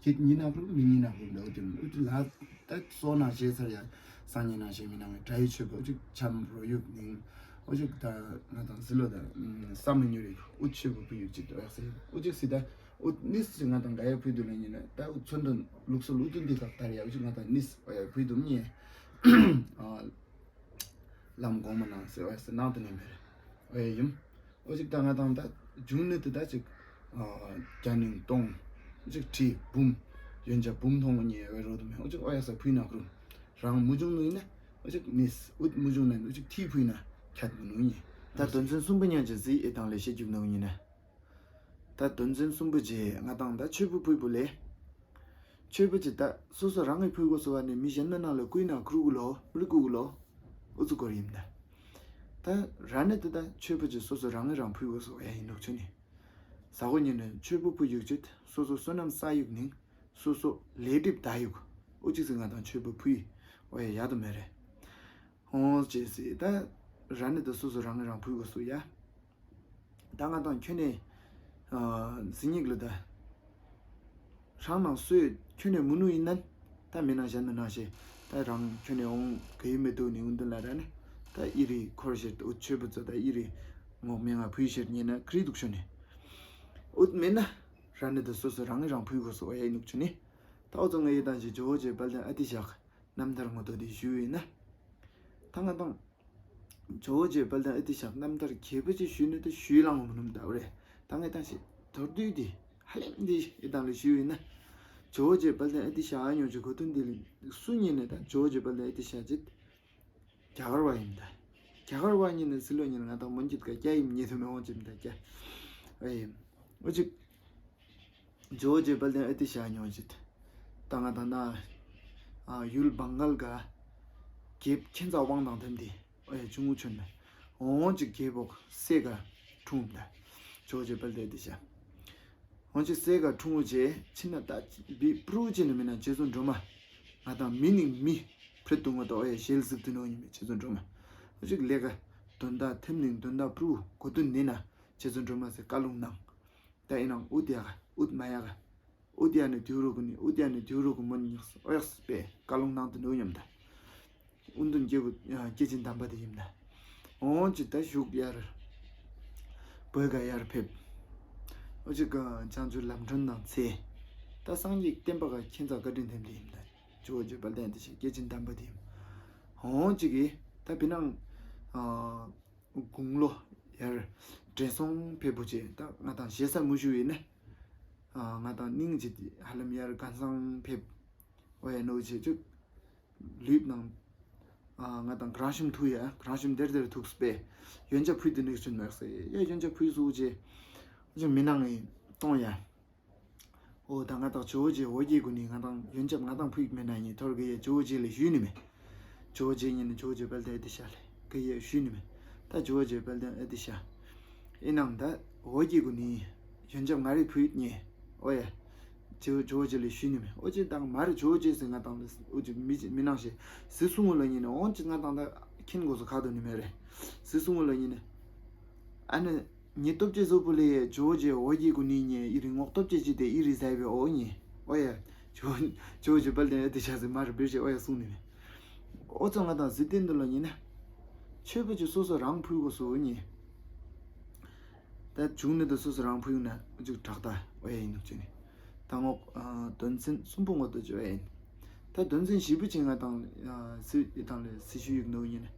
གེད་ཉིན་ན་ཁུར་མི་ཉིན་ན་ཁུར་འདི་འུ་དེ་འུ་ཅི་ལ་ད་སོ་ནང་བཞེས་ཚར་ཡ་སང་ཉིན་ནང་བཞེས་མི་ནང་བའི་དགྲ་ཡི་མཆོད་པ་འུ་ཅི་འཆམ་རོ་ཡུག་ཉིན་འུ་ཅི་ད་ང་དང་ཟི་ལོ་ད་ས་མ་ཉུ་རིག་འུ་མཆོད་པ་བུ་ཡུག་ཅི་དོ་ཡག་སེ་འུ་ཅི་སི་ད་འུ་ནིས་ཅི་ང་དང་ག་ཡ་བུ་དུ་ལ་ཉིན་ན་ད་འུ་ཚོ་འདོན་ལུགས་སྲོལ་འུ་དུ་འདི་དག་དར་ཡ་འུ་ཅི་ང་དང་ནིས་བུ་དུ་མཉེ། ལམ་གོང་མ་ནང་ཟེར་བ་ཟེར་ནང་དུ་ནས་མེར་ཨེ་ཡིན། ཨོ་ཅིག་ད་ང་དང་ད་འབྱུང་གནས་དེ་ད་ཅིག་རྒྱ་ནིང་སྟོང་ཅིག་ཁྲི་འབུམ་ཡོན་ཆབ་འབུམ་མཐོང་ངོ་ཉེ་བའི་རོ་དུ་མེ་ཨོ་ཅིག་ཨོ་ཡ་ས་ཕུའི་ནག་རུ་རང་མུ་འབྱུང་ནུ་ཡིན་ན་ཨོ་ཅིག་ནིས་ཨུད་མུ་འབྱུང་ནས་ཨོ་ཅིག་ཐི་ཕུའི་ན་ཁྱད་མི་ནུ་ཡིན། ད་དོན་ཚན་གསུམ་པོ་ཉག་ཅིག་ཟི་ཨེ་དང་ལས་བཤད་རྒྱུག་ནུ་ཡིན་ན། ད་དོན་ཚན་གསུམ་པོ་རྗེས་ང་དང་ད་མཆོད་པ་ཕུལ་བུ་ལས། མཆོད་པ་ཅི་ད་སོ་སོ་རང་གིས་ཕུལ་དགོས་སོ་བ་ནས་མི་གཞན་མ་ནང་ལ་བསྐུལ་ན་ཁུར་གུ་ལོ་མི་ལ་བསྐུལ་གུ་ལོ། ཨུ་ཚུགས་སྐོར་ཡིན་ད། ད་ར་ནི་ད་ད་མཆོད་པ་ཅི་སོ་སོ་རང་གིས་རང་ཕུལ་དགོས་སོ་བ་ཡ་ཡིན་ནོག་ཆུ་ནི། ཟ་གོ་ཉིན་ནས་མཆོད་པ་ཕུལ་ཡུག་ཅིག་སོ་སོ་བསོད་ནམས་བསགས་ཡུག་ནིང་སོ་སོ་ལས་སྒྲིབ་ད་ཡུག་ཨུ་ཅིག་སི་ང་དང་མཆོད་པ་ཕུལ་ཡི་ཨོ་ཡ་ཡ་དུ་མེ་རེད། ཧོང་ཅེས་སི་ད་ར་ནི་ད་སོ་སོ་རང་གིས་རང་ཕུལ་དགོས་སོ་ཡ། ད་ང་དང་ཁྱོད་ནས་ཟི་ཉིག་ལ་ད་རང་ནང་སོས་ཁྱོད་ནས་མུ་ནུ་ཡིན་ནན་ད་མི་ནང་གཞན་མི་ནང་ཞེ་ད་རང་ཁྱོད་ནས་འོང་ག་ཡི་མེ་ཏོག་ནི་འུན་དུ་ལ་ར་ནི་ད་ཨི་རི་འཁོར་ཞེ་ད་འུ་ཆོས་པ་ཚོ་ད་ཨི་རི་ངོག་མེ་ང་ཕུལ་ཞེ་ཉེ་ན་ཁྲི་འདུག་ཤོ་ནི་ཨུད་མེ་ན་ར་ནི་ད་སོ་སོ་རང་གིས་རང་ཕུལ་དགོས་སོ་ཨ་ཡ་ཡིན་ནུག་ཆུ་ནི་ད་འུ་ཚོ་ང་ཡི་དང་ཞེ་ཇོ་བོ་རྗེ་དཔལ་ལྡན་ཨ་ཏི་ཤག་རྣམ་ཐར་ངོ་ཐོག་དེ་ཞུས་ཡིན་ན་ད་ང་དང་། ཇོ་བོ་རྗེ་དཔལ་ལྡན་ཨ་ཏི་ཤག་རྣམ་ཐར་རྒྱས་པ་ཅིག་ཞུས་ནས་ད་ཞུས་ལང་མི་ནུམ་ད་བ་རེད། ད་ངས་ད་ཞིག་མདོར་བསྡུས་ཏེ་ཧ་ལམ་འདི་ཨི་དང་ལ་ཞུས་ཡིན་ན། ཇོ་བོ་རྗེ་དཔལ་ལྡན་ཨ་ཏི་ཤག་ཨ་ཉོ་ཅིག་གོ་དོན་འདི་ལ་སུ་ཉིད་ནས་ད་ཇོ་བོ་རྗེ་དཔལ་ལྡན་ཨ་ཏི་ཤག་ཅིག་རྒྱ་གར་བ་ཡིན་ད། རྒྱ་གར་བ་ཉིད་ནས་ཟི་ལོ་ཉིད་ང་དང་མོན་གྱི་ཀ་སྐྱ་ཡིན་ཉེ་ཐུ་མེ་འོང་ཅིག་ད་སྐྱ་ཨ་ཡིན་འོ་ཅིག་ཇོ་བོ་རྗེ་དཔལ་ལྡན་ཨ་ཏི་ཤག་ཉོ་ཅིག་ད་ང་དང་ན་ཡུལ་བང་གལ་ག་རྒྱལ་ཁྱེད་ཚ་དབང་དང་ཐེམ་དེ་ཨོ་ཡ་ཆུང་ངུ་ཆོན་མེ་འོང་ཅིག་རྒྱལ་པོ་སེ་ག་འཁྲུངས་ད་ཇོ་བོ་རྗེ་དཔལ་ལྡན་ཨ་ཏི་ཤག་འོང་ཅིག་སེ་ག་འཁྲུངས་རྗེས་ཕྱི་ན་ད་བི་པྲུ་ཅི་ནི་མི་ན་རྗེ་བཙུན་སྒྲོལ་མ་ང་དང་མི་ནི་མི་ཕྲད་དུ་ངོ་ད་ཨོ་ཡ་ཞལ་གཟིགས་དུ་ནོ་ཉི་མེ་རྗེ་བཙུན་སྒྲོལ་མ་འོ་ཅིག་ལས་ཀ་དོན་དག་ཐེམ་ནིང་དོན་དག་པྲུ་གོ་དུ་ནི་ན་རྗེ་བཙུན་སྒྲོལ་མ་སེ་བཀའ་ལུང་གནང་། ད་ཨི་ནང་ཨུ་དི་ཡ་ག་ཨུད་མ་ཡ་ག་ཨུ་དི་ཡ་ནི་དུ་རུ་གུ་ནི་ཨུ་དི་ཡ་ནི་དུ་རུ་གུ་མོ་ནི་ཉགས་ཨོ་ཡགས་པས་བཀའ་ལུང་གནང་དུ་འདུག་སྙམ་ད། ཨུན་དུན་སྐྱེ་བུ་སྐྱེ་ཆེན་དམ་པ་དེ་ཡིན་ད། འོང་ཅི་ད་བཞུགས་ཡར་བོད་ག་ཡར་ཕེབས། ཨོ་ཅི་ག་བྱང་ཆུབ་ལམ་སྒྲོན་ནང་ཚེ། ད་སངས་རྒྱས་བསྟན་པ་ག་ཁྱེད་ཚ་བཀའ་དྲིན་དེམ་དེ་ཡིན་ད། ཇོ་བོ་རྗེ་དཔལ་ལྡན་དེ་ཞེས་སྐྱེ་ཆེན་དམ་པ་དེ་ཡིན། འོང་ཅི་གི་ད་བི་ནང་དགུང་ལོ་ཡར་དྲན་སོང་ཕེབས་པོ་ཆེ་ད་ང་དང་ཞེ་ས་མུ་ཞུ་ཡིན་ན། ང་དང་སྙིང་རྗེ་ཧ་ལམ་ཡར་གང་སང་ཕེབས། ཨོ་ཡ་ནོ་ཆེ་ཅུག་ལུས་ནང་ང་དང་གང་ཤུམ་ཐུ་ཡ་གང་ཤུམ་དེར་དེར་ཐུགས་པས་ཡོན་ཆབ་ཕུལ་དུ་ནིག་ཆུན་མེག་སེ་ཡ་ཡོན་ཆབ་ཕུལ་སུ་ཆེ་ཅུག་མི་ནང་ངི་གཏོང་ཡ། ཨོ་ད་ང་དང་ཇོ་བོ་རྗེ་འོ་བརྒྱལ་གུ་ནི་ང་དང་ཡོན་ཆབ་ང་དང་ཕུལ་མེད་ན་ཉིན་ཐོར་གི་ཡ་ཇོ་བོ་རྗེ་ལས་ཞུས་ནི་མེད། ཇོ་བོ་རྗེ་ཉིན་ཇོ་བོ་རྗེ་དཔལ་ལྡན་ཨ་ཏི་ཤ་ལས་གི་ཡ་ཞུས་ནི་མེད། ད་ཇོ་བོ་རྗེ་དཔལ་ལྡན་ཨ་ཏི་ཤ་ཨི་ནང་ད་འོ་བརྒྱལ་གུ་ནི་ཡོན་ཆབ་ང་རི་ཕུལ་ཉེ་ཨོ་ཡ་ཇོ་ཇོ་བོ་རྗེ་ལས་ཞུས་ནི་མེད། ཨོ་ཅི་དང་མ་རི་ཇོ་བོ་རྗེ་ཟེར་ང་དང་ལས་ཨོ་ཅི་མི་མི་ནང་ཞེ་ཟི་སུ་ངུ་ལ་ཉིན་ནི་འོང་ཅི་ང་དང་ད་ཁྱིན་གོ་སོ་ཁ་དོ་ནི་མེད་རེད། ཟི་སུ་ངུ་ལ་ཉིན་ནི་ཨ་ནི། ཉེ་སྟོབས་ཅེས་བཟོ་པོ་ལས་ཇོ་བོ་རྗེ་འོ་བརྒྱལ་གུ་ནི་ཉེ་ཨི་རི་ངོག་སྟོབས་ཅེས་ཅི་དེ་ཨི་རི་ཟའི་བའི་འོ་ཉེ་ཨོ་ཡ། ཇོ་ཇོ་བོ་རྗེ་དཔལ་ལྡན་ཨ་ཏི་ཤ་ཟི་མ་རི་བེར་ཞེ་ཨོ་ཡ་གསུང་ནི་མེད། ཨོ་ཚོ་ང་དང་ཟི་ཏིན་དུ་ལ་ཉིན་ན། མཆོད་པ་ཅིག་སོ་སོ་རང་ཕུལ་དགོས་སོ་ཉེ། ད་བྱུང་ནི་དུ་སོ་སོ་རང་ཕུལ་ན་ཅིག་དྲག་ད་ཨོ་ཡ་ཡིན་ནུག་ཅེ་ནི། ད་ངོ་དོན་ཚན་གསུམ་པོ་ངོ་དོ་ཅོ་ཡ་ཡིན། ད་དོན་ཚན་བཞི་པོ་ཅིག་ང་དང་སི་ཡི་དང་ལས་སི་ཤུ་ཡིག་ནོ་ཡིན།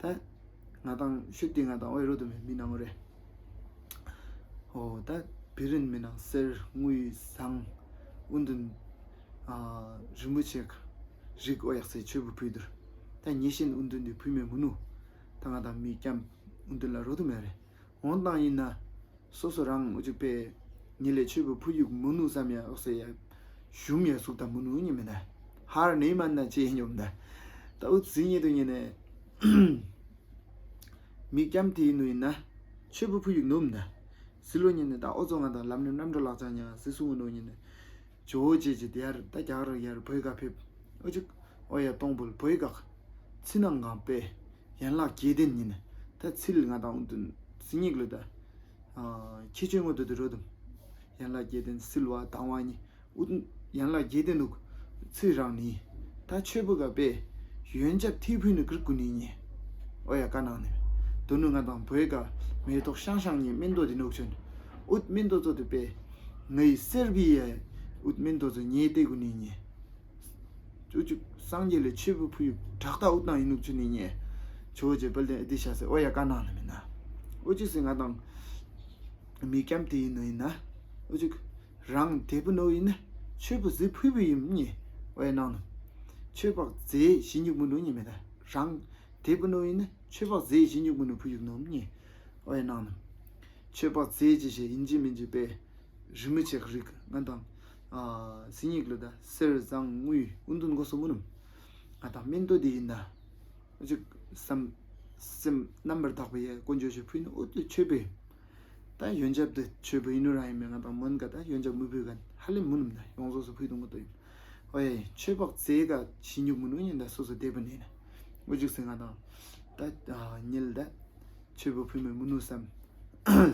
ད་ང་དང་ཤོད་དེ་ང་དང་ཨོ་ཡ་རོ་དུ་མེ་མི་ནང་ངོ་རེ། ཨོ་ད་བི་རིན་མི་ནང་གསེར་དངུལ་ཟངས་ཨུན་དུན་རི་མོ་ཆེ་རིག་ཨོ་ཡག་སེ་མཆོད་པ་ཕུལ་དུར། ད་ཉེ་ཤན་ཨུན་དུན་དུ་ཕུལ་མེ་མུ་ནུ། ད་ང་དང་མི་སྐྱམ་ཨུན་དུན་ལ་རོ་དུ་མེ་རེ། འོང་དང་ཡིན་ན། སོ་སོ་རང་འུ་ཅུག་པས་ཉི་ལས་མཆོད་པ་ཕུལ་ཡུག་མུ་ནུ་བསམ་ཡ་ཨོག་སེ་ཡ། ཞུམ་ཡ་ཟུག་དང་མུ་ནུ་ཉི་མེ་ད། ཧར་ནེ་མན་ན་ཅེ་ཉོམ་ད། ད་ཨུ་ཙི་ཉེ་དུ་ཉེ་ནས། མི་སྐྱམ་དེ་ནུ་ཡིན་ན། མཆོད་པ་ཕུལ་ཡུག་ནུམ་ད། སི་ལོ་ཉེ་ནས་ད་ཨོ་ཙོ་ང་དང་ལམ་ནེ་རྣམ་གྲོལ་ལག་ཅང་ཉ་སི་སུ་ངུ་ནུ་ཉེ་ནས། ཇོ་བོ་རྗེ་ཅི་དེ་ཡར་ད་རྒྱ་གར་ཡར་བོད་ག་ཕེབས། ཨོ་ཅིག་ཨོ་ཡ་སྟོང་པོལ་བོད་ག་ཚི་ནང་ངང་པས་ཡན་ལག་བརྒྱད་ལྡན་ཉིན། ད་ཚིལ་ང་དང་ཨུ་དུན་སི་ཉིག་ལོ་ད། ཁྱི་ཆོས་ངོ་དུ་དུ་རོ་དུམ། ཡན་ལག་བརྒྱད་ལྡན་སིལ་བ་དང་བ་ཉི། ཨུ་དུན་ཡན་ལག་བརྒྱད་ལྡན་ནུག་ཚིལ་རང་ནི། ད་ཆོས་པོ་ག་པས་ཡོན་ཆབ་ཐིག་ཕུལ་ནི་གིར་ཀུ་ནི་ཉེ། ཨོ་ཡ་ཀ་ནང་ནི། དུ་ནུ་ང་དང་བོད་ག་མེ་ཏོག་ཤང་ཤང་ཉི་སྨན་དོ་དི་ནུག་ཆོན། ཨུད་སྨན་དོ་ཚོ་དུ་པས། ངའི་སེར་བི་ཡ། ཨུད་སྨན་དོ་ཚོ་ཉེ་ཏེ་གུ་ནི་ཉེ། ཅུ་ཅུ་སངས་རྒྱས་ལས་མཆོད་པ་ཕུལ་ཡུག་དྲག་རྟགས་ཨུད་ནང་ཡིན་ནུག་ཆུ་ནི་ཉེ། ཇོ་བོ་རྗེ་དཔལ་ལྡན་ཨི་ཏི་ཤ་སེ་ཨོ་ཡ་ཀ་ནང་ནི་མིན་ན། ཨུ་ཅུ་སེ་ང་དང་། མི་སྐྱམ་དེ་ཡིན་ནོ་ཡིན་ན། ཨུ་ཅུ། རང་དེ་པུ་ནོ་ཡིན་ན་མཆོད་པ་ཟི་ཕུལ་བི་ཡིན་ཉེ། ཨོ་ཡ་ནང་ནི། མཆོད་པ་ཟེ་ཞི་ཉུག་མུ་ནོ་ཉེ་མེ་ད། རང་དེ་པུ་ནོ་ཡིན་ན་མཆོད་པ་ཟེ་ཞི་ཉུག་མུ་ནོ་ཕུལ་ཡུག་ནོ་ཉེ། ཨོ་ཡ་ནང་ནི། མཆོད་པ་ཟེ་ཅི་ཞེ་ཡིན་ཅི་མིན་ཅི་པས། རི་མི་ཆེག་རིག་ང་དང་། སི་ཉིག་ལོ་ད་གསེར་ཟངས་དངུལ་ཨུན་དུན་གོ་སོ་མུ་ནུམ། ང་དང་སྨན་དོ་དི་ཡིན་ད། ཨུ་ཅིག་བསམ། སེམས་རྣམ་པར་དག་པའི་ཡ་དཀོན་མཆོག་ཞིག་ཕུལ་ནི་ཨུ་ཏུ་མཆོད་པས། ད་ཡོན་ཆབ་དུ་མཆོད་པ་ཡིན་ནུ་རང་ཡིན་མེད་ང་དང་མོན་ག་ད་ཡོན་ཆབ་མུ་ཕུལ་ག་ཧ་ལེ་མུ་ནུམ་ད་ཡོངས་རྫོགས་སུ་ཕུལ་དུ་མུ་ཏོ་ཡིན། ཨོ་ཡ་མཆོད་པ་ཟེ་ག་ཕྱི་ཉུག་མུ་ནུ་ཉིན་ད་སོ་སོ་དེ་པ་ནས་ན། ཨུ་ཅིག་སེ་ང་དང་། ད་ཉིལ་ད། མཆོད་པ་ཕུལ་མེད་མུ་ནུ་བསམ།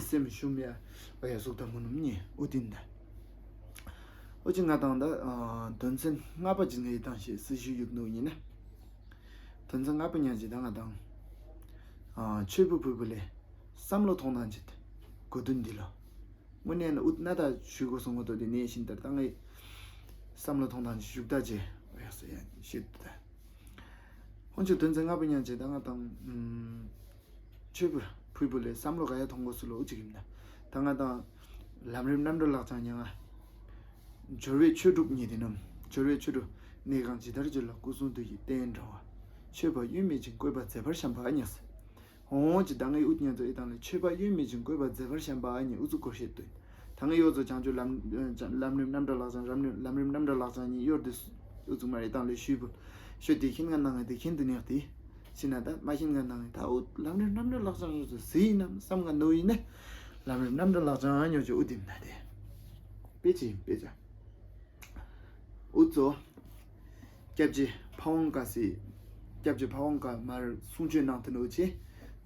སེམས་ཞུམ་ཡ། ཨོ་ཡ་གཟུགས་དང་མུ་ནུམ་ཉེ་ཨུ་ཏིན་ད། ཨོ་ཅི་ང་དང་ད། དོན་ཚན་ལྔ་པ་ཅི་ངའི་དང་ཞེས་སྲི་ཞུ་ཡུག་ནུ་ཉིན་ན། དོན་ཚན་ལྔ་པ་ཉག་ཅི་ད་ང་དང་། མཆོད་པ་ཕུལ་བུ་ལས། བསམ་བློ་ཐོང་དང་ཅི། གོ་དོན་འདི་ལོ། དངོས་གནས་ན་ཨུ་ན་ད་ཞུ་དགོས་སོང་ངོ་ཏོ་དེ་ནས་ཤིན་ཏར་ད་ངའི། བསམ་བློ་ཐོང་དང་ཅི་ཞུག་ད་ཅི། ཨོ་ཡ་སོ་ཡ་ཤེད་ད། ཧོན་ཆུ་དོན་ཚན་ལྔ་པ་ཉག་ཅི་ད་ང་དང་། མཆོད་པ་ཕུལ་བུ་ལས་བསམ་བློ་ག་ཡ་ཐོང་དགོས་སུ་ལོ་ཨུ་ཅིག་ཡིན་ན། ད་ང་དང་། ལམ་རིམ་རྣམ་གྲོལ་ལག་བཅངས་མྱང་ང་། སྦྱོར་བའི་ཆོས་དྲུག་ཉིད་དེ་རྣམས། སྦྱོར་བའི་ཆོས་དྲུག་གནས་ཁང་ཇི་ལྟར་བརྗོད་ལ་སྐུ་གསུང་ཐུགས་ཀྱི་རྟེན་འདྲ་བ། མཆོད་པ་གཡོ་མེད་ཅིང་བཀོད་པ་མཛེས་པར་བཤམས་པ་ཉག་སེ། ཧོང་ཅི་ད་ངའི་ཨུད་ཉན་ཚོ་ཨི་དང་ལས་མཆོད་པ་གཡོ་མེད་ཅིང་བཀོད་པ་མཛེས་པར་བཤམས་པ་ཉིད་ཨུ་ཚུ་སྐོར་བཤད་དོན། ད་ངའི་ཡོ་ཚོ་བྱང་ཆུབ་ལམ་ལམ་རིམ་རྣམ་གྲོལ་ལག་བཅངས་རམ་ལམ་རིམ་རྣམ་གྲོལ་ལག་བཅངས་ཉིད་གཡོར་དུ་ཨུ་ཚུ་མ་རེ་དང་ལས་ཞུས་པོ། ཤོད་དེ་ཁྱིན་ང་ནང་ང་དེ་ཁྱིན་དུ་ནེག་དེ། ཤི་ན་ད་མ་ཤིན་ང་ནང་ད་ཨུ་ལམ་རིམ་རྣམ་གྲོལ་ལག་བཅངས་ཡོ་ཚོ་ཟི་ཡིན་ནམ་བསམ་ང་ནོ་ཡིན་ནི། ལམ་རིམ་རྣམ་གྲོལ་ལག་བཅངས་ཉོ་ཅི་ཨུ་དིན་ད་དེ། དཔེ་ཅི་དཔེ་ཅ། ཨུ་ཚོ། སྐྱབས་རྗེ་ཕ་ཝང་ཀ་སི། སྐྱབས་རྗེ་ཕ་ཝང་ཀ་མར་གསུང་ཆོས་གནང་ཐུན་ཨུ་ཆེ།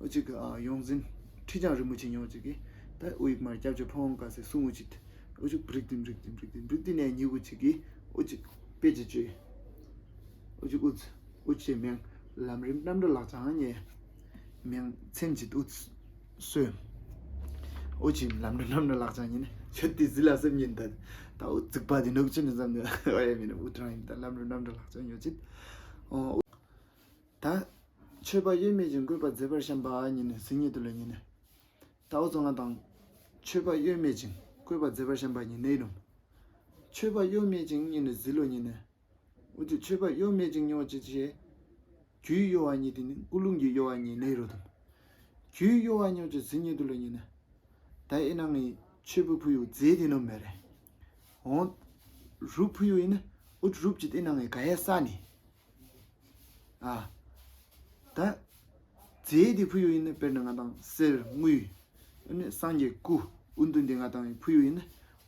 ཨུ་ཅིག་ཡོངས་འཛིན་ཁྲི་བྱང་རིན་པོ་ཆེ་ཉོ་ཅིག་གི། ད་ཨུ་ཡིག་མར་སྐྱབས་རྗེ་ཕ་ཝང་ཀ་སི་གསུང་ཨུ་ཅིག་ཨུ་ཅིག་བྲིག་ཏིན་བྲིག་ཏིན་བྲིག་ཏིན་བྲིག་ཏིན་ནས་ཉིག་ཨུ་ཅིག་གི། ཨུ་ཅིག་དཔེ་ཅི་བཅོས། ཨུ་ཅིག་ཨུ་ཚ། ཨུ་ཆེ་མེང་། ལམ་རིམ་རྣམ་གྲོལ་ལག་བཅངས་ཉེ། མེང་ཚན་ཅིག་ཨུ་ཚ། སོས། ཨོ་ཅི་ལམ་འགྲོ་ལམ་འགྲོ་ལག་ཅང་ཡིན་ཆོད་དེ་ཟི་ལ་སེམས་ཉིན་ད། ད་ཨོ་རྫིག་པ་དེ་ནོག་ཅི་ནི་བསམ་ནས་ཨོ་ཡ་མིན་ཨུ་ཏྲང་ཡིན་ད་ལམ་འགྲོ་ལམ་འགྲོ་ལག་ཅང་ཡོད་ཅིག་ཨོ། ད་མཆོད་པ་གཡོ་མེད་ཅིང་བཀོད་པ་མཛེས་པར་བཤམས་པ་ཉིན་ནི་ཟི་ཉིད་དུ་ལོ་ཉིན་ནི། ད་ཨོ་ཚོ་ང་དང་། མཆོད་པ་གཡོ་མེད་ཅིང་བཀོད་པ་མཛེས་པར་བཤམས་པ་ཉིན་ནི་ནོམ། མཆོད་པ་གཡོ་མེད་ཅིང་ཉིན་ནི་ཟི་ལོ་ཉིན་ནི། འུ་ཅི་མཆོད་པ་གཡོ་མེད་ཅིང་ཉོ་ཅི་ཅི། རྒྱུའི་གཡོ་བ་ཉིད་དེ་ནི་ཀུན་སློང་གི་གཡོ་བ་ཉིད་ནི་རོ་དང་། རྒྱུའི་གཡོ་བ་ཉོ་ཅི་ཟི་ཉིད་དུ་ལོ་ཉིད་ནི། ད་ཨེ་ནང་ངི་མཆོད་པ་ཕུལ་ཡུ་རྫས་དེ་ནོ་མེ་རེ། འོང་། རུབ་ཕུལ་ཡུ་ཡིན་ན་འུ་རུབ་ཅི་ཨེ་ནང་ངི་ག་ཡ་ས་ནི། ཨ། ད། རྫས་དེ་ཕུལ་ཡུ་ཡིན་ན་དཔེར་ན་ང་དང་གསེར་དངུལ། ཨ་ནི་སངས་རྒྱས་སྐུ། ཨུ་འདུན་དེ་ང་དང་ཕུལ་ཡུ་ཡིན་ན།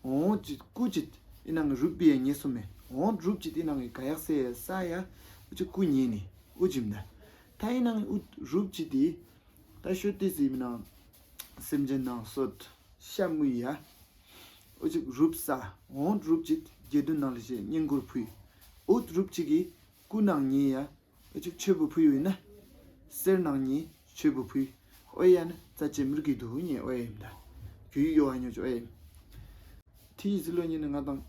འོང་ཅི་སྐུ་ཅི་ཨེ་ནང་ངི་རུབ་པི་ཡ་ཉེ་སོ་མེ། འོང་རུབ་ཅི་ཨེ་ནང་ངི་ག་ཡ་སེ་ཡ་ས་ཡ། འུ་ཅི་སྐུ་ཉེ་ནི། འུ་ཅིམ་ད། ད་ཨེ་ནང་ངི་འུ་རུབ་ཅི་དེ། ད་ཤོད་དེ་སི་མི་ནང་། སེམས་ཅན་ནང་སོད། ཤ་མུ་ཡ། འུ་ཅིག་རུབ་ས། འོང་རུབ་ཅི་དགེ་འདུན་ནང་ལ་ཞེས་བསྙེན་བཀུར་ཕུལ། འུ་རུབ་ཅི་གི་སྐུ་ནང་ཉེ་ཡ། འུ་ཅིག་མཆོད་པ་ཕུལ་ཡུ་ཡིན་ན། གསེར་ནང་ཉེ། མཆོད་པ་ཕུལ། ཨོ་ཡ་ནི་རྩ་ཆེ་མིར་གི་འདུག་ཉེ་ཨོ་ཡ་ཡིན་ད། རྒྱུ་ཡི་གཡོ་བ་ཉོ་ཆོ་ཨོ་ཡ་ཡིན། ཐི་ཡི་ཟི་ལོ་ཉིན་ནི་ང་དང་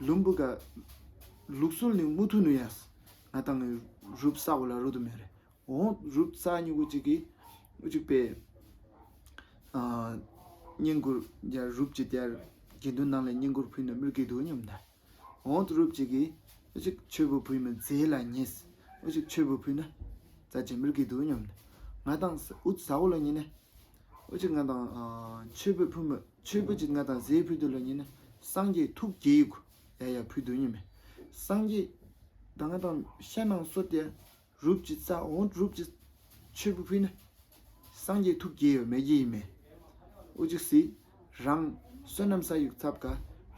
ལུམ་བུ་ག་ལུག་སྲོལ་ནི་མུ་མཐུད་ནུ་ཡ། ང་དང་རུབ་ས་གོ་ལ་རུ་དུ་མེ་རེ། འོ་རུབ་ས་ཉུ་གུ་ཅིག་གི་ཨུ་ཅིག་པེ། ཨ་བསྙེན་བཀུར་ཡ་རུབ་ཅིག་དེ་དགེ་འདུན་ནང་ལ་བསྙེན་བཀུར་ཕུལ་ནི་མིར་གི་འདུག་ཉམ་ད། འོང་དུ་རུབ་ཅིག་གིས་ཨུ་ཅིག་མཆོད་པ་ཕུལ་མི་རྫས་ལ་ཉེས། ཨུ་ཅིག་མཆོད་པ་ཕུལ་ན་རྩ་ཆེ་མིར་གི་འདུག་སྙམ། ང་དང་ཨུ་ཟ་འོ་ལ་ཉེ་ནས། ཨུ་ཅིག་ང་དང་མཆོད་པ་ཕུལ་མི་མཆོད་པ་ཅིག་ང་དང་རྫས་ཕུལ་དུ་ལ་ཉེ་ནས་སངས་རྒྱས་ཐུགས་དགྱེས་ཡི་གུ་ཡ་ཡ་ཕུལ་དུ་ཉེ་མེ། སངས་རྒྱས་ད་ང་དང་ཤ་ནང་སོ་དེ། རུབ་ཅི་རྩ་འོང་རུབ་ཅི་མཆོད་པ་ཕུལ་ན། སངས་རྒྱས་ཐུགས་དགྱེས་ཡོད་མེད་ཀྱི་ཡིན་མེད། ཨུ་ཅིག་སི། རང་བསོད་ནམས་ས་ཡུག་ཚབ་ཀ་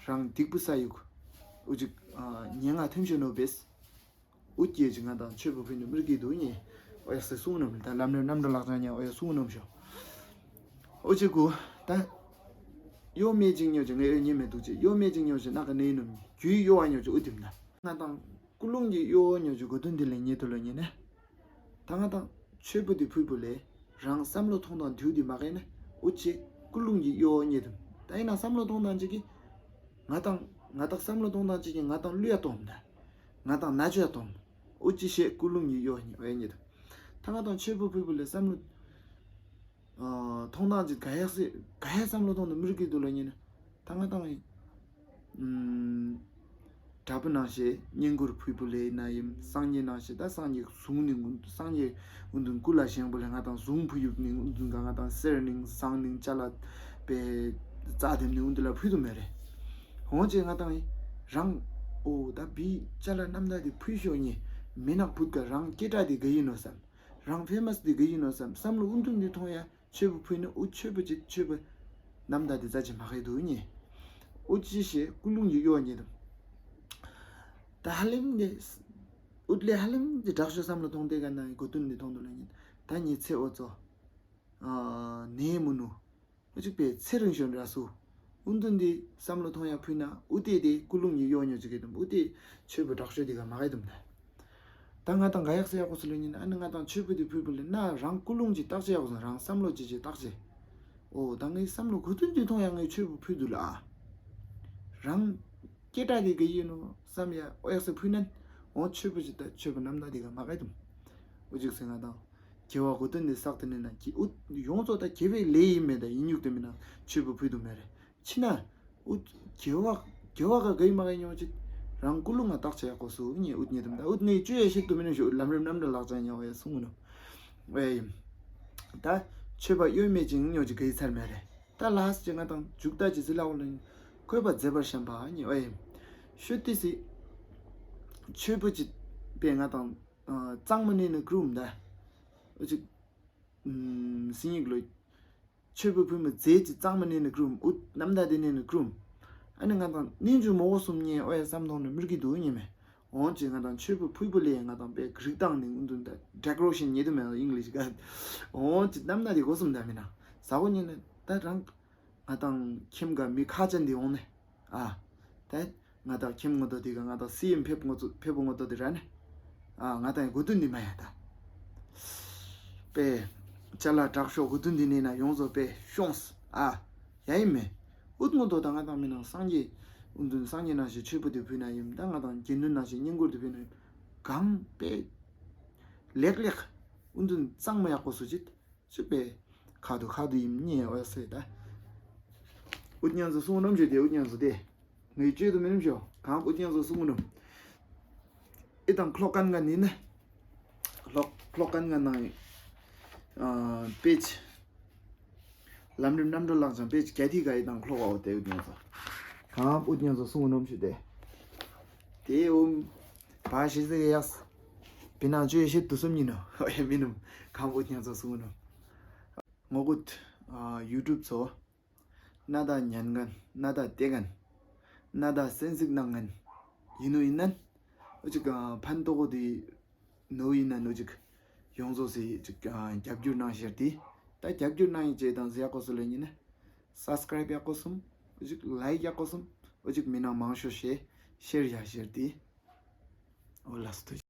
རང་སྡིག་པ་ས་ཡུག་ཨུ་ཅིག་ཉེ་ང་ཐོན་ཆོད་ནོ་བེས། ཨུ་ཀྱེ་ཅིག་ང་དང་མཆོད་པ་ཕུལ་ནི་མིར་གི་འདུག་ཉེ། ཨོ་ཡག་སི་གསུང་ནམ་ད་ལམ་རེ་རྣམ་གྲོལ་ལག་ཅང་ཉེ་ཨོ་ཡག་གསུང་ནམ་ཤོ། ཨོ་ཅིག་གུ་ད། གཡོ་མེད་ཅིག་ཉོ་ཅིག་ངའི་ཨོ་ཉེ་མེད་འདུག་ཅེ་གཡོ་མེད་ཅིག་ཉོ་ཅིག་ན་ག་ནེ་ནུ་རྒྱུའི་གཡོ་བ་ཉོ་ཅིག་ཨུ་དིམ་ན། ང་དང་ཀུན་སློང་གི་གཡོ་བ་ཉོ་ཅིག་གོ་དོན་འདི་ལས་ཉེ་དུ་ལོ་ཉེ་ནས། ད་ང་དང་མཆོད་པ་འདི་ཕུལ་བུ་ལས་རང་བསམ་བློ་ཐོང་དང་དུས་འདི་མ་གས་ནས་ཨུ་ཅེ་ཀུན་སློང་གི་གཡོ་བ་ཉེ་དུ། ད་ཡིན་ན་བསམ་བློ་ཐོང་དང་ཅིག་གི། ང་དང་ང་དང་བསམ་བློ་ཐོང་དང་ཅིག་གི་ང་དང་བླུ་ཡ་ཐོང་ད། ང་དང་ན་ཅོ་ཡ་ཐོང་། ཨུ་ཅི་ཤེས་ཀུན་སློང་གི་གཡོ་བ་ཉེ་དུ། ད་ང་དང་མཆོད་པ་ཕུལ་བུ་ལས་བསམ་བློ། ཐོང་ཐང་ཅིག་ག་ཡག་སེ་ག་ཡག་བསམ་བློ་ཐོང་དུ་མི་རིགས་ཀྱི་དུ་ལ་ཉིན་ད་ང་དང་ཨུམ། དྲ་པོ་ནང་བཞིན་བསྙེན་བཀུར་ཕུལ་བུ་ལས་ན་ཡིན་སངས་རྒྱས་ནང་བཞིན་ད་སངས་རྒྱས་གཟུངས་ནི་སངས་རྒྱས་འུ་དུ་སྐུ་ལ་བཞེངས་པ་ལས་ང་དང་གཟུངས་ཕུལ་ཡུག་ནི་འུ་དུ་ག་ང་དང་གསེར་ནི་ཟངས་ནི་ཅ་ལ་པའི་རྩ་དེམ་ནི་འུ་དུ་ལ་ཕུལ་དུ་མེད་རེད། འོང་ཅེ་ང་དང་ཡིན་རང་ཨོ་ད་བི་ཅ་ལ་རྣམ་ཐར་དེ་ཕུལ་ཤོག་ཉིན་མི་ནག་བུད་ག་རང་སྐད་གྲགས་དེ་ག་ཡིན་ནོ་བསམ། རང་ཕེ་མ་སི་དེ་ག་ཡིན་ནོ་བསམ་བསམ་བློ་ཨུ་དུ་འདི་ཐོང་ཡ། མཆོད་པ་ཕུལ་ནི་ཨུ་མཆོད་པ་ཅིག་མཆོད་པ་རྣམ་དག་དེ་རྩ་ཆེ་མ་ཁའི་འདུག་ཉེ། ཨུ་ཅི་ཞེས་ཀུན་སློང་གི་གཡོ་བ་ཉེ་དུ། ད་ཧ་ལམ་ནི། ཨུ་ལེ་ཧ་ལམ་གྱི་དྲག་ཤོས་བསམ་བློ་ཐོང་དེ་ག་ན་གོ་དོན་འདི་ཐོང་དུ་ལ་ཉེ། ད་ཉེ་ཚེ་ཨོ་ཙོ། ནེ་མུ་ནུ། ཨུ་ཅིག་པའི་ཚེ་རིང་ཤོན་ར་སུ། ཨུ་འདུན་འདི་བསམ་བློ་ཐོང་ཡ་ཕུལ་ན་ཨུ་ཏེ་དེ་ཀུན་སློང་གི་གཡོ་ཉོ་ཅིག་གི་དུམ་ཨུ་ཏེ་མཆོད་པ་དྲག་ཤོས་དེ་ག་མ་གའི་དུམ་ད། ད་ང་དང་ག་ཡག་སེ་ཡག་པོ་སུ་ལེ་ཉིན་ཨ་ནི་ང་དང་མཆོད་པ་དེ་ཕུལ་བུ་ལེ་ན་རང་ཀུན་སློང་ཅིག་བརྟག་དཔྱད་ཡག་པོ་སོང་རང་བསམ་བློ་ཅིག་ཅིག་བརྟག་དཔྱད། ཨོ་ད་ངའི་བསམ་བློ་གོ་དོན་དེ་མཐོང་ཡང་ངའི་མཆོད་པ་ཕུལ་དུ་ལ་ཨ། རང་སྐད་གྲགས་དེ་ག་ཡིན་ནོ་བསམ་ཡ་ཨོ་ཡག་སེ་ཕུལ་ནན་ཨོ་མཆོད་པ་ཅིག་ད་མཆོད་པ་རྣམ་དག་དེ་ག་མ་གའི་དུམ། ཨུ་ཅིག་སེ་ང་དང་། དགེ་བ་གོ་དོན་དེ་བསགས་དེ་ནས་ན་ཀྱི་ཨུ་ཡོངས་རྫོགས་ད་དགེ་བའི་ལས་ཡིན་མེད་ད་ཡིན་ཉུག་དེ་མིན་ན་མཆོད་པ་ཕུལ་དུ་མེད་རེད། ཕྱི་ན། ཨུ། དགེ་བ། དགེ་བ་ག་ག་ཡི་མ་ག་ཡི་ཉོ་ཅིག་རང་ཀུན་སློང་ང་བརྟག་དཔྱད་ཡག་པོ་སུ་ཨུ་ཉེ་ཨུ་ཉེ་དུ་མི་ད་ཨུ་ངའི་བཅོས་ཡ་ཤེས་དུ་མི་ནུ་ཞུ་ལམ་རིམ་རྣམ་འདྲ་ལག་ཅན་ཉོ་བའི་གསུང་ངུ་ནུ། ཨེ་ཡིན། ད། མཆོད་པ་གཡོ་མེད་ཅིང་ཉོ་ཅིག་ག་ཡི་ཚར་མེད་རེད། ད་ལྷ་ས་ཅིག་ང་དང་འཇུག་ད་ཅི་ཟི་ལ་འོ་ལ་ཡིན། བཀོད་པ་མཛེས་པར་བཤམས་པ་ཉེ་ཨེ་ཡིན། ཤོད་ཏི་སི། མཆོད་པ་ཅིག་པས་ང་དང་། གཙང་མ་ནི་ནི་ཀྲུམ་ད། ཨུ་ཅིག་སིང་ཡིག་ལོ། མཆོད་པ་ཕུལ་མི་རྫས་ཀྱི་གཙང་མ་ནི་ནི་ཀྲུམ་ཨུ་རྣམ་དག་དེ་ནི་ནི་ཀྲུམ། ཨ་ནི་ང་དང་ནིན་ཇུ་མོ་བོ་གསུམ་ཉེ་ཨོ་ཡ་བསམ་མཐོང་ནི་མིར་གི་འདུག་ཉེ་མེ། འོང་ཅི་ང་དང་མཆོད་པ་ཕུལ་བུ་ལས་ང་དང་པའི་རིག་སྟངས་ནི་ཨུ་འདུན་ད་ཌེ་ཀོ་རེ་ཤན་ཉེ་དུ་མེ་ཨིང་ལིཤ་ག། འོང་ཅི་རྣམ་དག་དེ་གོ་གསུམ་ད་མི་ན། ཟ་གོ་ཉེ་ནི་ད་རང་། ང་དང་ཁྱིམ་ག་མི་ཁ་ཅན་དེ་འོང་ནས། ཨ། ད། ང་དང་ཁྱིམ་ངོ་ཏོ་དེ་ག་ང་དང་སི་ཡིམ་ཕེབས་ངོ་ཚོ་ཕེབས་ངོ་ཏོ་དེ་ར་ནས། ཨ་ང་དང་གོ་དོན་འདི་མ་ཡ་ད། པེ། ཅ་ལག་དྲག་ཤོག་གོ་དོན་འདི་ནས་ན་ཡོངས་རྫོགས་པེ་ཤོངས། ཨ། ཡ་ཡིན་མེ། ཨུད་ངོ་ཏོ་ད་ང་དང་མི་ནང་སངས་རྒྱས། ཨུ་འདུན་སངས་རྒྱས་ནང་བཞིན་མཆོད་པ་དེ་ཕུལ་ན་ཡིན་ད་ང་དང་དགེ་འདུན་ནང་བཞིན་བསྙེན་བཀུར་དེ་ཕུལ་ན་ཡིན། གང་པེ། ལེགས་ལེགས། ཨུ་འདུན་གཙང་མ་ཡག་པོ་སུ་ཅིག་ཅིག་པས། ཁ་དུ་ཁ་དུ་ཡིན་ཉེ་འོ་ཟེར་ད། ཨུ་ཉང་ཚོ་གསུང་རྣམ་བྱོས་ཏེ་ཨུ་ཉང་ཚོ་ཏེ། ངའི་བཅོས་དུ་མི་རྣམ་བྱོས་གང་ཨུ་ཉང་ཚོ་གསུང་རྣམ། ཨི་དང་ཁློག་ཀན་ང་ནི་ན། ཁློག་ཁློག་ཀན་ང་ནང་། པེ་ཅི། ལམ་རིམ་རྣམ་གྲོལ་ལག་ཅང་པེ་ཅི་ག་ཐི་ག་ཨི་དང་ཁློག་ཨོ་ཏེ་ཨུ་ཉང་ཚོ། གང་ཨུ་ཉང་ཚོ་གསུང་རྣམ་བྱོས་ཏེ། ཏེ་ཨུམ། བ་ཤི་ཟི་གི་ཡགས། བི་ནང་བཅོས་ཤེས་དུ་སུམ་ཉིན་ནོ། ཨེ་མི་ནུམ། གང་པོ་ཉན་ཚོ་གསུང་ནོ། ངོ་གུད། ཡུ་ཊུབ་ཚོ། ན་ད་ཉན་ངན། ན་ད་ཏེ་ངན། ན་ད་སེན་སིག་ནང་ངན། ཡིན་ནོ་ཡིན་ནན། ཨུ་ཅིག་ཕན་ཏོ་གོ་དི། ནོ་ཡིན་ནན་ཨུ་ཅིག་ཡོངས་རྫོགས་སི་ཅིག་རྒྱབ་སྐྱོར་གནང་ཤེར་དི། ད་རྒྱབ་སྐྱོར་གནང་ཡིན་ཅེ་དང་ཟེ་ཡག་གོ་སུ་ལ་ཡིན་ན། སབ་སི་ཀ་རེབ་ཡག་གོ་སུམ། ཨུ་ཅིག་ལའིཀ་ཡག་གོ་སུམ། ཨུ་ཅིག་མི་ནང་མང་ཤོས་ཤེར། ཤེར་ཡ་ཤེར་དི། ཨོ་ལ་སྟུ།